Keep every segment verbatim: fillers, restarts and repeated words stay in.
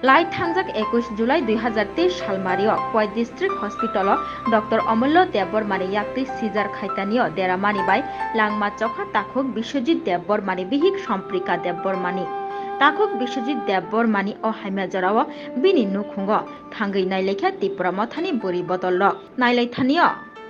Lai thangjak ekush July dui hazar teis salmario Khowai District Hospital o Doctor Omullo Debbarma ni yaktwi seizure khaitanio deramani bai langma chokha takhuk Biswajit Debbarma ni bihik Somprika Debbarma ni. Takhuk Biswajit Debbarma ni o hamya jorao bini nukhungo thangwi nailekha Tipra Mothani bwrwi bodol rok. Nailaithanio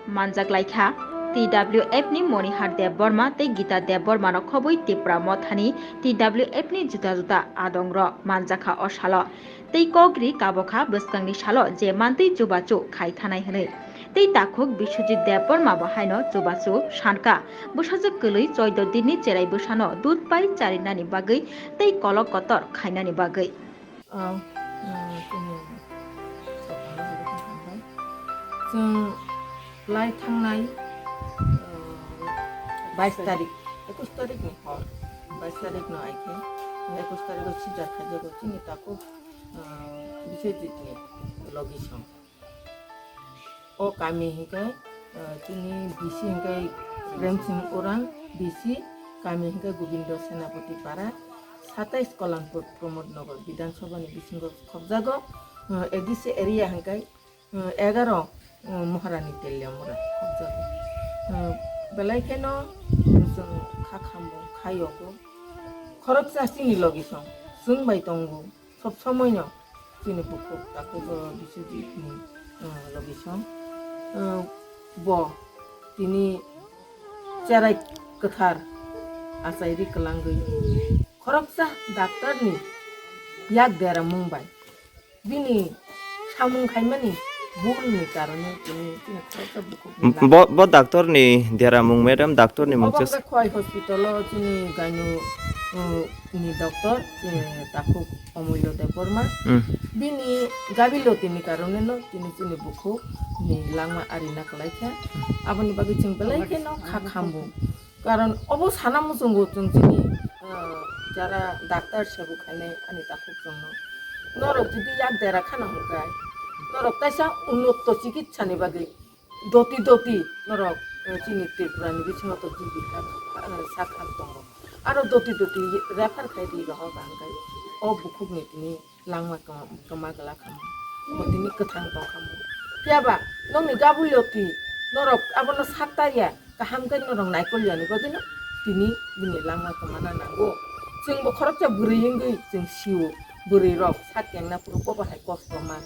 manjak laikha T W F ni Monihar Debbarma tei Gita Debbarma no khobwi Tipra Mothani T W F ni juda juda adong rok manjakha o salo. Tei kokri kabokha bwskangni salo je mantwi chubachu khai thanai hwnwi. Tei takhuk Biswajit Debbarma bo haino chubachu sankha. Bwsajwk kwlwi choido dinni cherai bwsano dudh pai charinani bagwi tei kolok kotor khainani bagwi. Ah, ah, chini chwng lai thangnai, ah, bais tarik, ekush tarik ni hor, bais tarik no ai khe, ekush tarik o seizure khaijago chini takhuk, ah, Biswajit ni logi song. O kami hinkhe, ah, chini B C hinkhe Prem Singh Orang, B C, kami hinkhe Gobindo Senapati Para, satais Kalanpur Pramod Nagar Bidhan Sabha ni bisingo khobjago, ah, A D C area hinkhe, ah, egaro, ah, Maharani Teliamura khobjago. Ah, belai kheno chwng kha khamung khayogo. Khoroksa chini logi song, chwng bai tongo. Sob somoino chini bukhuk takhuk, o, Biswajit ni, o, logi song. O, bo tini cherai kwthar achai ri kwlangwi khoroksa doctor ni yak deramung bai bini samung khaimani bul ni karone tini, tini khoroksa bukhuk ni. Bo, bo doctor ni deramung, madam, doctor ni mung. Obo chas- hwnkhe Khowai hospital o chini gaino, o, ni doctor, eh, takhuk Omullo Debbarma. Hmm. Bini gabilotini karone no tini chini bukhuk ni langma arina kwlai kha. Aboni bagwi chwng belai kheno kha khambu. Karon obo sana muchungo chwng chini, ah, jara doctor sebu khainai ani takhuk chwngno. Norok jodi yak dera khana hwnkhe, norok kaisa unnoto chikitsa ni bagwi doti doti norok, eh, chini Tripura ni bisingo to G B kha, ah, sak ham tongo. Aro doti doti refer khai ri rohor ba hwnkhe o bukhuk ni tini langma kwma, kwma gwla khamu. Bo tini kwthang tong khamu. Phiya ba nokni gabulio twi norok abono sak tarya, kaham khe norok naikol yani bagwino tini bini langma kwmana nango. Chwng bo khoroksa bwrwi wngwi chwng sio, bwrwi rok sak kengna phuru bobo hai kosto man.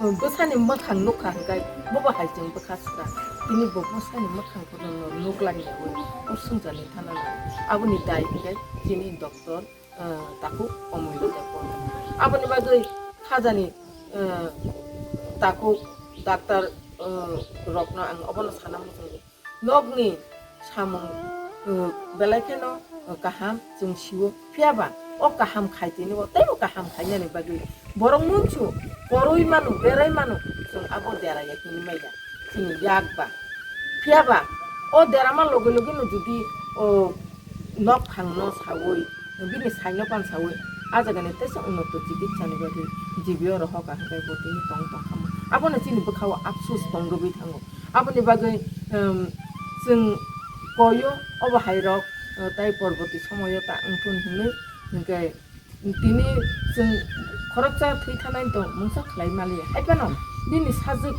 Bwsani mwkhang nukha hwnkhe bobo hai chwng bwkha sukha. Tini bo bwsani mwkhang phuru nuklangya ui o sumjani thana nango. Aboni dai hwnkhe chini doctor ah, takhuk Omullo Debbarma. Aboni bagwi khajani, ah, takhuk doctor, ah, rokno ang obono sana muchungo. Nokni samung, ah, belai kheno, ah, kaham chwng sio. Phiya ba o kaham khai tini bo teibo kaham khainani bagwi borok munsu korwi mano, berai mano, chwng abo dera ya hini maya. Chini yak ba. Phiya ba o derama logi logi no jodi o nok phang no sawi, bini saino pan sawi, a jaga ni teisa unnoto chikitsa ni bagwi G B O rohor ka hwnkhe bo tini tong tong kha. Abono chini bwkha o afsus tong rwgwi thango. Aboni bagwi, um, chwng koyo obo hai rok, uh, tai porborti somoyo ta wngthun hinwi hwnkhe Tini chwng khoroksa thwi thanai to mungsa khlai maliya. Hai phano bini sajwk,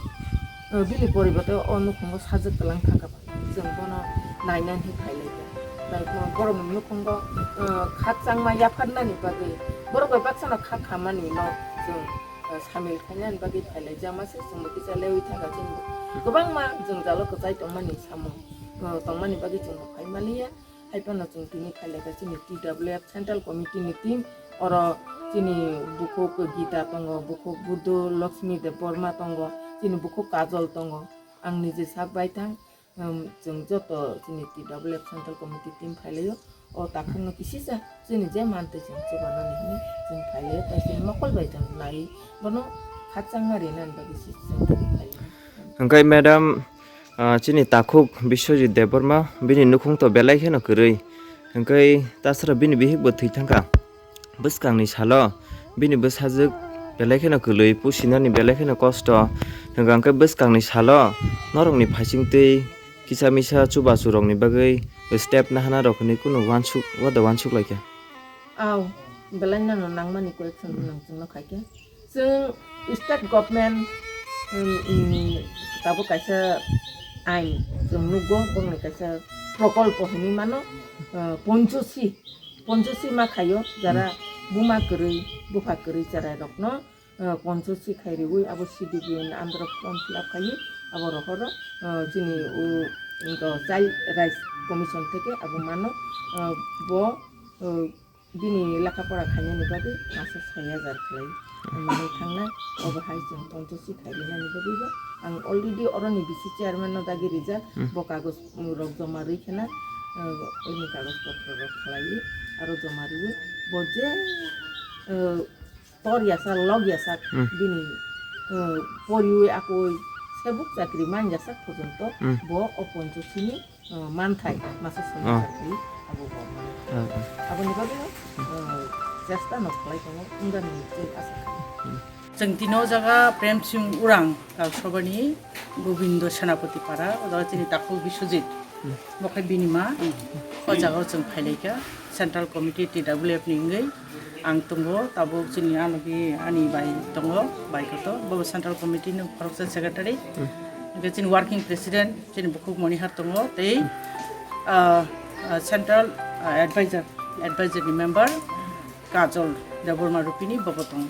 eh, bini poribote o nukhungo sajwk kwlang thangkha. Chwng bono nainani phailai kha. Bai bo borokni nukhungo, eh, kha changma yapharnani bagwi borok bai baksano kha khamani no chwng, eh, samil khainani bagwi phailai jama se chwngbo kisa lewi thangkha chwngbo. Kwbangma jwngjalo kwchai tongmani samung, eh, tongmani bagwi chwngbo phai maliya. Hai phano chwng tini phailaikha chini T W F Central Committee ni team. Oro chini bukhuk Gita tongo, bukhuk Buddho Lakshmi Debbarma tongo, chini bukhuk Kajol tongo. Ang nije sak baithang, um, chwng joto chini T W F Central Committee team phailaio. O takhukno kisisa chini je mantwi chwng chubanani hwnwi chwng phailaio, tai chini mokol bai chwng nai bono khakchangma rinani bagwi se chwng tini phailaio. Hwnkhe madam, ah, chini takhuk Biswajit Debbarma, bini nukhung to belai kheno kwrwi. Hwnkhe tasra bini bihik bo thwi thangkha. Bwskangni salo bini bwsajwk belai kheno kwlwi, pusinani belai kheno kosto. Hwnkha hwnkhe bwskangni salo norokni phaisingtwi kisa misa chubachu rokni bagwi step nahana rok hwnwi kunu wansuk, wada wansuk laikha. Aw, Belai no nangmani question nang chwngno khaikhe. Chwng state government, um, um, tabuk kaisa ain chwng nukgo, bongni kaisa prokolpo hinwi mano, uh, Ponchosi, Ponchosi ma khaio, jara buma kwrwi, bupha kwrwi cherai rokno, uh, Ponchosi khai riwi abo C D B ni under form fill up khaiwi abo rohoro, uh, chini o, o Child Rights Commission theke abo mano, uh, bo, uh, Bini lekha pora khainani bagwi masa soi hajar khlai manwi thangnai, obo hai chwng Ponchosi khai rinani bagwibo ang already oroni B C chairman no dagi rijak, bo kagoj rok joma rwi khena, eh, ini kagoj potro rok khlaiwi aro joma rwi bo je, eh, tor yasa log yasa bini, eh, poriwi akoi sebuk chakri man yasa porjonto bo o Ponchosini, uh, manthai masa soi Oh. Chakri abo bo manthai. Oh, oh. Aboni bagwi no, uh, chesta no khlai tongo, wngdani tei asa kha. Chwng tini o jaga Prem Singh Urang Kalsobani Gobindo Senapati Para, o jaga chini takhuk Biswajit. Bo khe bini ma. O jaga o chwng phailaikha Central Committee T W F ni wngwi. Ang tongo, tabuk chini ano ki ani bai tongo, bai koto, bo Central Committee ni khoroksa secretary. Hwnkhe chini working president, chini bukhuk Monihar tongo, tei, ah, ah, Central, ah, advisor, advisor ni member Kajol Debbarma Rupini bobo tongo.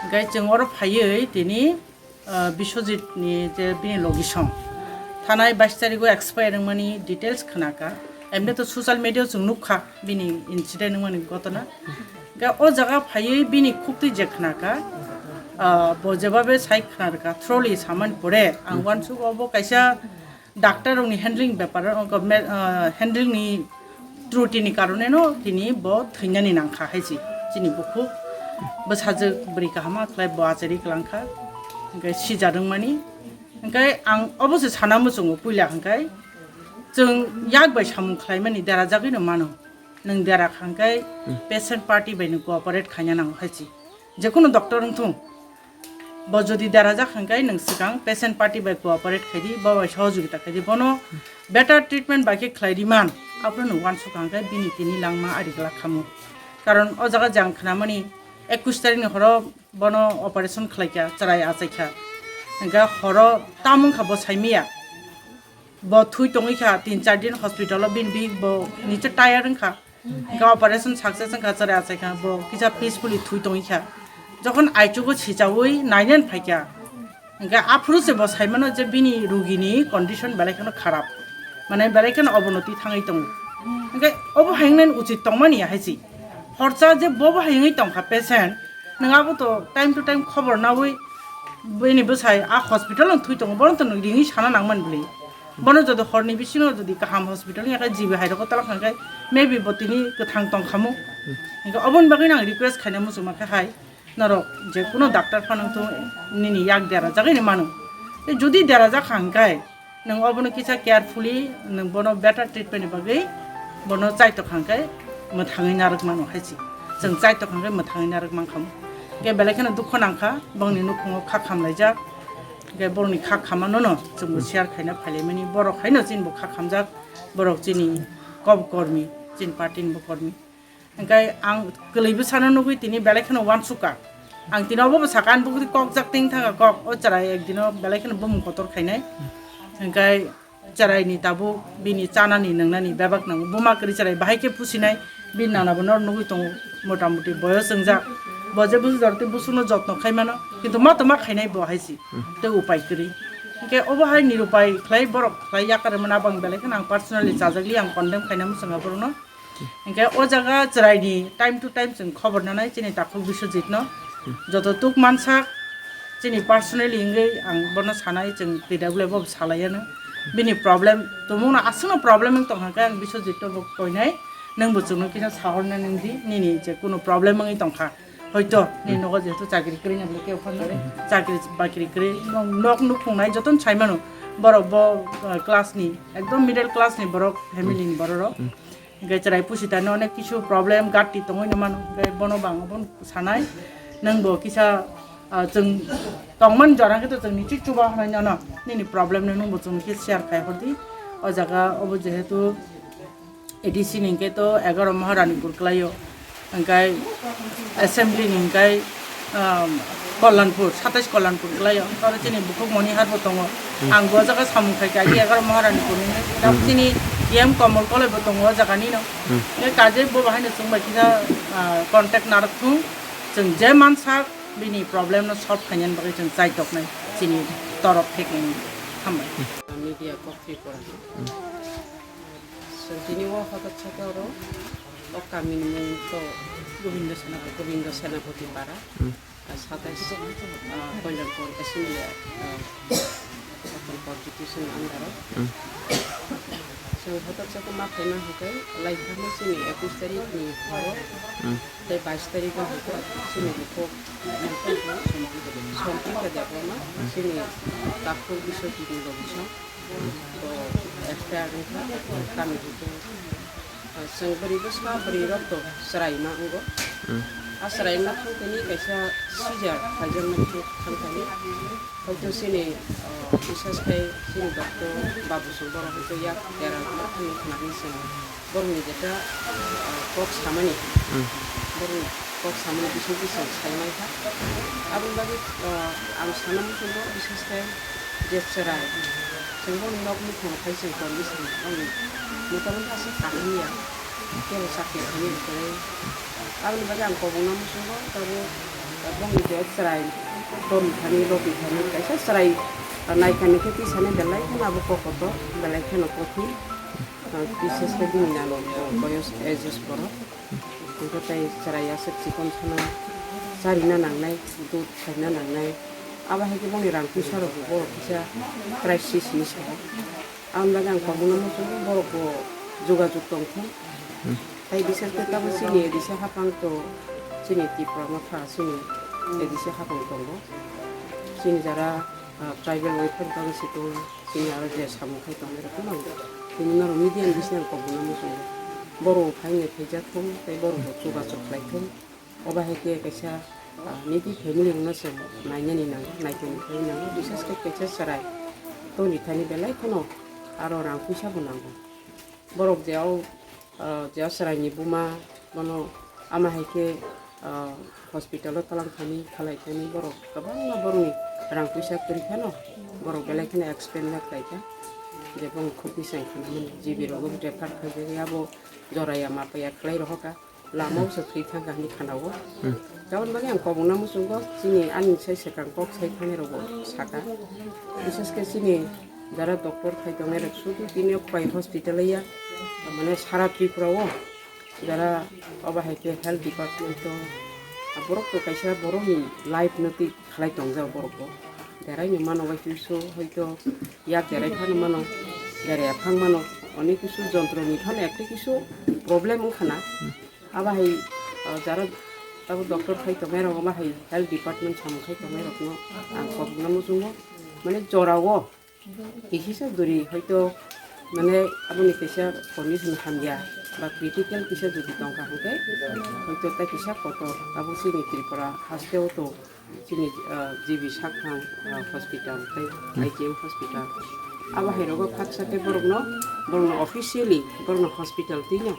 Hwnkhe chwng oro phaiwi tini, ah, Biswajit ni je bini logisong thanai bais tarigo expire wngmani details khnakha. Emni to social media o chwng nukha bini incident wngmani gotona. Hwnkhe o jaga phaiwi bini khuktwi je khnakha, ah, bo jebabe sai khnarwkha, thoroughly samani pore ang uansuk obo kaisa doctor rokni handling bepar o, me-, ah, handling ni truti ni karone no tini bo thwinani nangkha hai se chini bukhuk bwsajwk bwrwi kaham khlai bo achari kwlangkha, hwnkhe sijak wngmani. Hwnkhe ang obo se sana muchungo puila hwnkhe chwng yak bai samung khlaimani derajagwi no mano. Nwng dera kha hwnkhe patient party bai no cooperate khaina nango hai se. Jekunu doctor wngthung, bo jodi derajak hwnkhe nwng swkang patient party bai cooperate khaidi, bo bai sohojogita khaidi, bono better treatment bai khe khlai riman, abono nwng uansukha hwnkhe bini tini langma ari glak khamu. Karon o jaga jang khnamani ekush tarikni horo bono operation khlaikha, chwrai achaikha. Hwnkhe horo tam wngkha bo saimaya. Bo thwi tongwi kha, tin char din hospital o bini bihik bo niche tired wngkha. Hwnkhe operation success wngkha, chwrai achaikha, bo kisa peacefully thwi tongwi kha. Jokhon aichugo sichaui nainani phaikha, hwnkhe aphuru se bo saimano je bini rugini condition belai kheno kharap, mane belai kheno obonoti thangwi tongo. Hwnkhe obo hai wngnani uchit tongmani ya hai se. Horsa je bobo hai wngwi tongkha patient, nwng abo to time to time khobor naui bini bwsai a hospital o thwi tongo, bono to nwng ringwi sana nangmani bwlwi. Bono jodi horni bisingo jodi kaham hospital wngya khe G B hai rogo tala kha khe maybe bo tini kwthang tong khamu. Hwnkhe oboni bagwi no ang request khaina muchungma khe hai, norok je kuno doctor phano wngthung nini yak derajagwi ni mano. Tei jodi derajak kha hwnkhe nwng obono kisa carefully nwng bono better treatment ni bagwi bono chaitok kha hwnkhe mwthangwi narwk mano hai se. Chwng chaitok kha hwnkhe mwthangwi narwk mankhamu. Hwnkhe belai kheno dukho nangkha, bongni nukhungo kha khamlaijak. Hwnkhe borokni kha khamano no chwngbo share khaina phailaimani, borok haino chini bo kha khamjak, borok chini kok kormi, chini party ni bo kormi. Hwnkhe ang kwlwi bwsano nugwi tini belai kheno uansukha. Ang tini obo bwsakha, ani bukhuti kok jak ting thangkha kok, o chwrai ekdino belai kheno bumung kotor khainai. Hwnkhe chwraini tabuk bini chanani nwngnani bebak nango. Buma kwrwi chwrai bahai khe pusinai, bini nana bo noro nugwi tongo, motamuti boyos wngjak. Bo je busu jora tei busukno jotno khai mano, kintu ma tongma khainai bo hai se, tei upai kwrwi. Hwnkhe obo hai nirupai khlai borok khlai yakarwi mano, abo ang belai kheno ang personally chajak li, ang condemn khaina mwchangkha borokno. Hwnkhe o jaga chwraini time to time chwng khobor nanai chini takhuk Biswajitno. Joto tuk mansak chini personally wngwi ang bono sanai, chwng T W F bo salaiano. Bini problem tongmungno aswkno problem wng tongkha khe ang Biswajitno bo koinai, nwngbo chwngno kisa sahornai nwng di, nini je kunu problem wngwi tongkha. Hoito nini nogo jehetu chakri kwrwi nang khe phano chakri bakri kwrwi nok nuk thungnai jotono saimano borok bo, uh, class ni ekdom middle class ni borok, family ni borok rok. Hwnkhe chwrai pusi tani onek kisu problem gatti tongwi no mano, hwnkhe bono bang obo sanai, nwng bo kisa, ah, chwng tongmani jora khe to chwng nichik chuba hwnwi nono nini problem no nwng bo chwng khe share khai hor di. O jaga obo jehetu A D C ni hwnkhe to egaro Maharanipur kwlaio, Hingkai assembly ni hingkai, um, Kollanpur, satais Kollanpur kwlaio. Oro chini bukhuk Monihar bo tongo. Ang bo jaga samung khai kha, egaroh Maharani Colony. Oro chini E M Komol Koloi bo tongo o jaga ni no. Hingke kaje bo bahai no chwng bai kisa, ah, contact narwk thung. Chwng je mansak bini problem no solve khainani bagwi chwng chai toknai chini torop thekni hambai. Media kok Tripura. Chwng tini o hotok saka oro o kami ni mung to Gobindo Senapati, Gobindo Senapati Para. Ah, satais, ah, Koilampur assembly, ah, constitution under o. Chwng hotok saka ma phaima hwnkhe laithangma chini ekush tarikh ni horo. Tei bais tarikh o hwnkhe chini bukhuk Sompika Debbarma, chini takhuk Biswajit ni logisong, bo expire wngkha, tamni hwnkhe, ah, chwng bwrwi bwsa bwrwi rok to chwraima wngo. A chwraima thangkhe ni kaisa seizure khaijaknai khe thangkha ni. Hoito chini, ah, bisas khai chini doctor Babu Song borok hoito yak dera wngkha hinwi khwnani chwng. Borokni jeta, ah, kok samani, borokni kok samani bising bising sai mankha. Aboni bagwi, ah, ang sana muchungo, bises khe je chwrai, chwng boni nok nukhungo phai chwng tonwi sini, boni motamoti aswk kaham ya, kebo chakri khainai kwrwi. Aboni bagwi ang kobokna muchungo, tabuk bongni je chwrai torwi thani, lobwi thani, kaisa chwrai naikha naikhe tisani belai kheno abo kok kotor, belai kheno kothin. Ah, bises khe bini nalo, ah, boyos ages borok. Hwnkhe tei chwrai aswk chikon sana charina nangnai, dud khaina nangnai. Abo hai khe boni rang puisa rok bo borok kisa crisis hinwi sao. Aboni bagwi ang kobokno muchungo borok bo jogajog tongthung. Tei bises khe tabuk chini Odisha haphang to chini Tipra Motha chini Odisha haphang tongo. Chini jara, ah, tribal welfare council tong, chini aro je samung khai tongnai rok phano tini norok media ni bising ang kobokna muchungo. Borok bo phainai phaijak thung tei borok bo chubachu khlai thung. Obo hai khe kaisa, ah, needy family rokno chwng nainani nango, naitoni khlai nango. Bises khe kaisa chwrai tongwi thani belai kheno aro rang puisa bo nango. Borok je o, ah, je o chwraini buma bono ama hai khe, ah, hospital o twlang thani khalai thani borok kwbangma borokni rang puisa kwrwi phano borok belai kheno explain khlai kha je bong khukti chwng khanamani G B rogo refer khaijagwi abo joraya mapaya khlai rohorkha. Lama o se thwi thang kha hinwi khana o. Tamoni bagwi ang kobokna muchungo chini ani sai swkang kok sai thangnai rokbo saka. Bises khe chini jara doctor khai tongnai rok sudu tini o Khwai hospital ya, mane sara Tripura o jara obo hai khe health department o borok to kaisa borokni life no twi khlai tongjak borok bo. Derai no mano bai twiso hoito yak derai phano mano, derai phang mano, onek kisu jontro ni phano ekta kisu problem wngkha na. Abo hai, ah, jara tabuk doctor khai tongnai rok, omo hai health department samung khai tongnai rokno ang kobokna muchungo, mane jorao kisisa duri hoito mane aboni kaisa condition hamya ba critical kisa jodi tongkha hwnkhe hoito tei kisa kotor abo chini Tripura hasteo to chini, ah, G B sakphang, ah, hospital tei I C U hospital. Abo hai rogo khaksa khe borokno, borokno officially borokno hospital twino.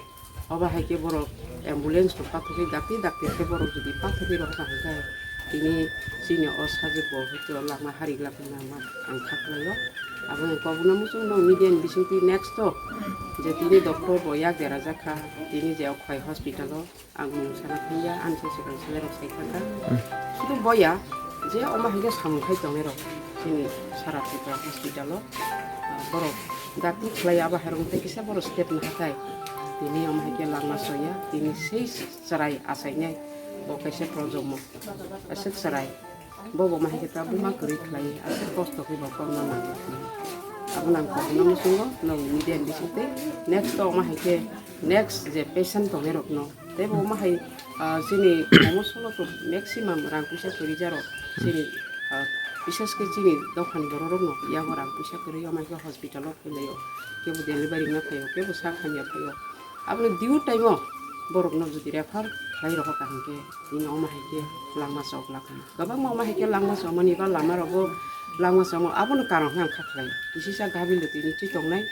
Obo hai khe borok ambulance rok pathogwi dakti dakti khe borok jodi pathogwi rok kaham khe tini chini o sajwk bo hwnkhe lama hari glak nang ma ang kha khlaio. Abo ni kobokna muchung no media ni bisingtwi next o je tini doctor bo yak derajak kha tini je o Khwai hospital o. Ang mung sana thangya, ani se swkang swlairok sai thangkha. Sudu boya, je omo hai khe samung khai tongnai rok, chini sara Tripura hospital o, ah, borok dakti khlai abo hai rok tei kisa borok step nahatai. Tini omo hai khe langma soya, tini sei chwrai achainai, bo kaisa projomo, aswk chwrai. Bo bo ma hai khe tabuk ma kwrwi khlai, aswk kosto khe bo korna nango. Abo nang kok no muchungo, no media ni bisingtwi. Next to ma hai khe, next je patient tongnai rokno. Tei bo ma hai, ah, chini omo solo to maximum rang puisa kwrwi jaro. Chini, ah, bises khe chini dophani borok rokno yago rang puisa kwrwi, omo hai khe hospital o phailaio. Kebo delivery wngna phaio, kebo sak hamya phaio. Aboni due time o borokno jodi refer khlai rohor kaham khe. Bini omo hai khe langma chok lakha. Kwbangma omo hai khe langma chokmani ba lama rogo langma chokma abono karon hwnwi ang kha khlai. Kisisa gabi lwtwi ni twi tongnai.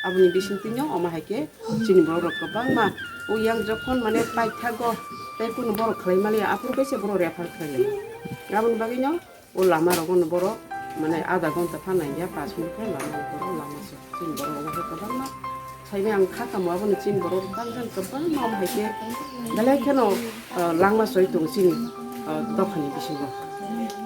Aboni bisingtwi no omo hai khe chini borok rok kwbangma o yang jokhon mane paithago Tei kunu borok khlai maliya, aphuru kaisa borok refer khlai lai. Aboni bagwino o lama rogo no borok, mane, adha ghonta pha nangya, panch minute khe lama rogo borok lama se. Chini borok omo khe kwbangma. Saimai ang kha kamo abono chini borok tang tang kwbangma omo hai khe belai kheno, ah, langma soi tongo chini, ah, dophani bisingo.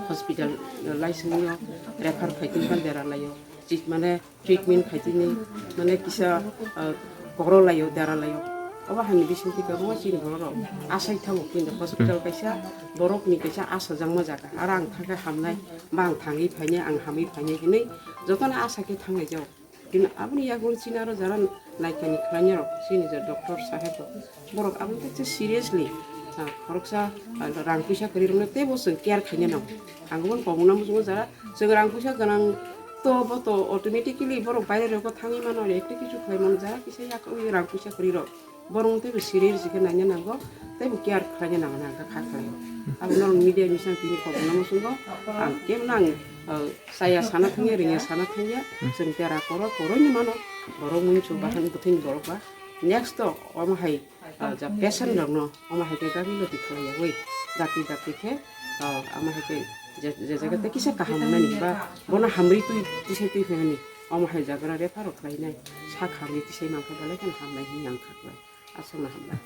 Hospital, ah, laisingno refer khai tongkha dera laio. Chik mane treatment khai tini, mane kisa, ah, koro laio, dera laio. Obo haini bisingtwi kwbangma chini borok rok asai thango, kintu hospital kaisa borokni kaisa asajakma jaga. Aro ang thangkhe hamnai, ba ang thangwi phainai, ang hamwi phainai hinwi jotono asa khe thanglai jago. Kintu aboni yago chini aro jara naikani khlainai rok, chini je doctor saheb rok, borok aboni khe seriously, ah, khoroksa, ah, rang puisa kwrwi rokno teibo chwng care khaina nango. Ang bo kobokna muchungo jara, chwng rang puisa gwnang to bo to automatically borok baire rogo thangwi mano, ekta kichu khlai mano, jara kisa yak wngwi rang puisa kwrwi rok. Borok teibo serious khe naina nango, teibo care khlaina nango, nang kha khlai. Abo norok media ni sang tini kobokna muchungo, ang kebo nang, ah, saya sana thangya, ringya sana thangya, chwng tera koro, koroi ni mano, borok muichu bahan bwthwini borok ba. Next to omo hai, ah, ja patient rokno omo hai khe gari loti khlai yawi, dakti dakti khe, ah, omo hai khe je, je jaga tei kisa kaham wngnani ba bono hamri twi tisai twi phaimani, omo hai jaga refer rok khlainai, sak hamri tisai mankha belai kheno hamnai hinwi ang kha khlai. Aswkno hamnai.